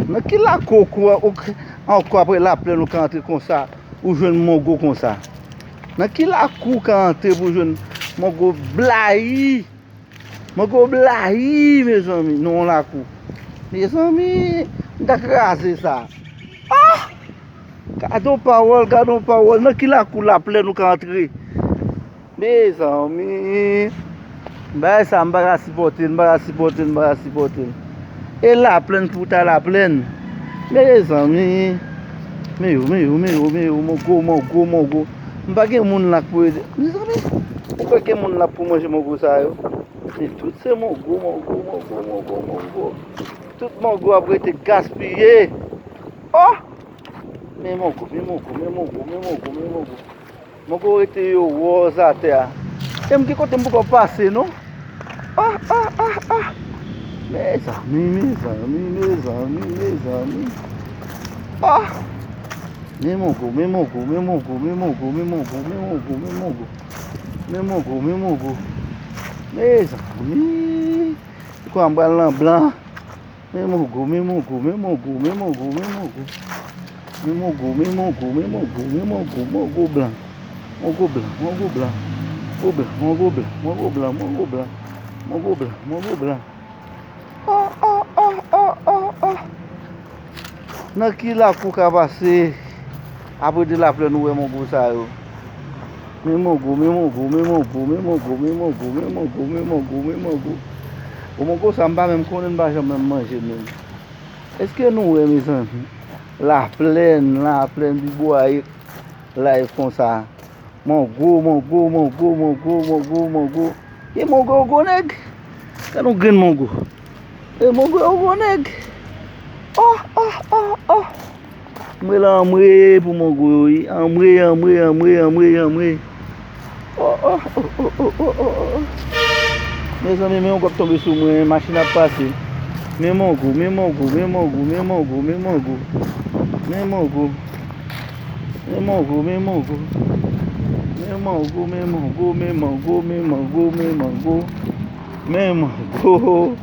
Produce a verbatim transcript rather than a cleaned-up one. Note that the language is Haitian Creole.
Nan ki lakou ou, ou, ankò apre Laplèn ou ka antre konsa, ou jwenn mongo konsa? Nan ki lakou ou ka antre pou jwenn mongo blayi? Mongo blayi, mezanmi, nan yon lakou. Mezanmi, m ta kraze sa. Ah! Gade yon pawòl, gade yon pawòl. Nan ki lakou Laplèn ou ka antre? Mezanmi, bagay sa, m pa ka sipòte l, m pa ka sipòte l, m pa ka sipòte l. E Laplèn pou ta Laplèn. Mezanmi, men yo, men yo, men yo, men yo, mongo, mongo, mongo. M pa gen moun la k pou ede. Mezanmi, ou kwè gen moun la pou manje mongo sa yo? Men tout se mongo, mongo, mongo, mongo, mongo. Tout mongo ap rete gaspiye. Oh! Men mongo, men mongo, men mongo, men mongo, men mongo. Mongo rete yo wòz atè a. E m gen kote m poko pase, non? Ah, ah, ah, ah! Mezanmi, mezanmi, mezanmi, mezanmi. Ah! Men mongo, men mongo, men mongo, men mongo, men mongo, men mongo, men mongo. Men mongo, men mongo. Mezanmi. Kwa m pral nan blan. Men mongo, men mongo, men mongo, men mongo, men mongo. Men mongo, men mongo, men mongo, men mongo, mongo blan. Mongo blan, mongo blan. Mongo blan, mongo blan, mongo blan, mongo blan. Mongo blan, mongo blan. Oh, oh, oh, oh, oh, oh. Nan ki lakou w ka pase apre de Laplèn ou wè mongo sa yo? Men mongo, men mongo, men mongo, men mongo, men mongo, men mongo, men mongo, men mongo. Bon, mongo sa m pa menm konnen, m pa janm menm manje l menm. Èske nou wè, mezanmi? Laplèn, Laplèn, Bibwaye live konsa. Mongo, mongo, mongo, mongo, mongo, mongo. Gen mongo yo gwo nèg. Gade yon grenn mongo. E mongo yo gwo nèg. Oh, oh, oh, oh. Mwen la anmwe pou mongo yo, wi. Anmwe, anmwe, anmwe, anmwe, anmwe. Oh, oh, oh, oh. Mezanmi, men yon kòb tonbe sou mwen, machin ap pase. Men mongo, men mongo, men mongo, men mongo, men mongo. Men mongo. Men mongo, men mongo. Men mongo, men mongo, men mongo, men mongo, men mongo. Men mongo.